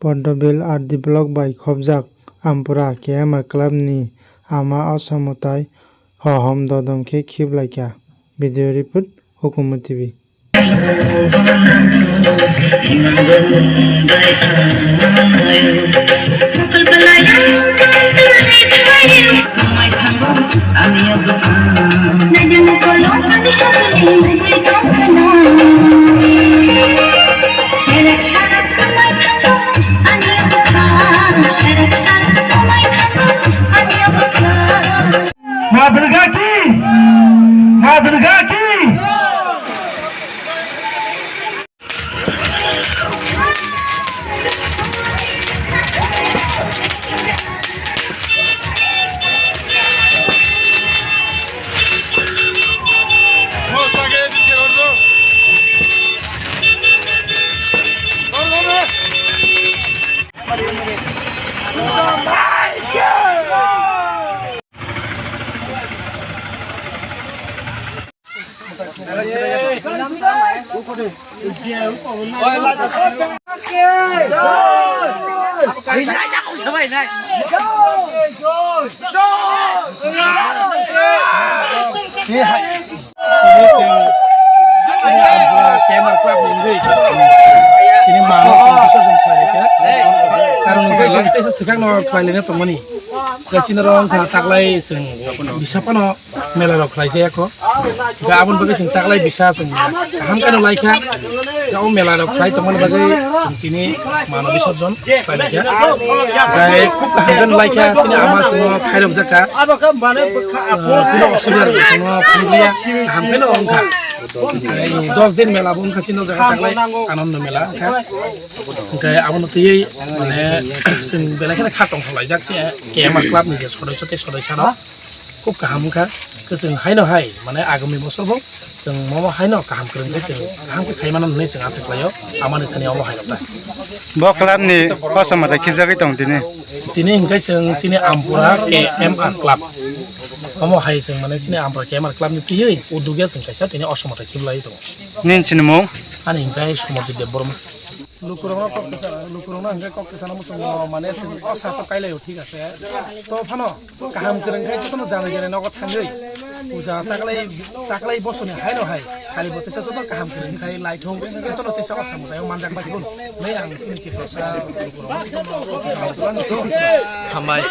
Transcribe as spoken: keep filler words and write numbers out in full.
Poddobil R D block bai khobjak Ampura K M R club ni ama Osomo tai hohom dodom khe khiplaikha. Video report, Hukumu T V. Ma Durga ki! Ma Durga ki! Tini mano bisarjon khlai kha. Karon hwnkhe chwng teisa swkang no khlai laina tongmani. Chini oro wngkha taklai chwng bisa phano mela rok khlai jaya kho. Ga aboni bagwi chwng taklai bisa chwng kaham khe no lai kha. Ga o mela rok khlai tongmani bagwi chwng tini mano bisarjon khlai lai kha. Ga khub kaham khe no lai kha, chini ama chwngno khairok jak kha. Kuno osubida rok chwngno phunukliya, kaham khe no wng kha. Dos din mela bo wng kha chini o jaga taklai Anando mela wng kha. Hwnkhe abono twiwi mane chwng belai kheno kha tongthok laijak se K M R club ni je sodoiso tei sodoisa rok khub kaham wngkha. Hwnkhe chwng haino hai mane agami bosor bo chwng momo haino kaham kwrwng khe chwng kaham khe khai mano hwnwi chwng asa khlaio amani thani omo hai rok ta. Bo club ni kosom mwtai khibjagwi tong tini. Tini hwnkhe chwng chini Ampura K M R club. Omo hai chwng mane chini Ampura K M R club ni twiwi uduge chwng kaisa tini osom mwtai khiblai tongo. Nini sinimung? Ani hwnkhe Somorjit Debbarma. Lukurokno kok kwchang, lukurokno hwnkhe kok kwchangno muchungo mane chwng o sa to kailaio, thik ase. To phano kaham kwrwng khe jotono janai janai nogo thangwi puja taklai, taklai bosoni haino hai khali bo teisa joto kaham kwrwng khai laithung jotono teisa o samung taiyo manjak bai thun. Nei ang chini Tiprasa lukurokno kok kwchangno hambai.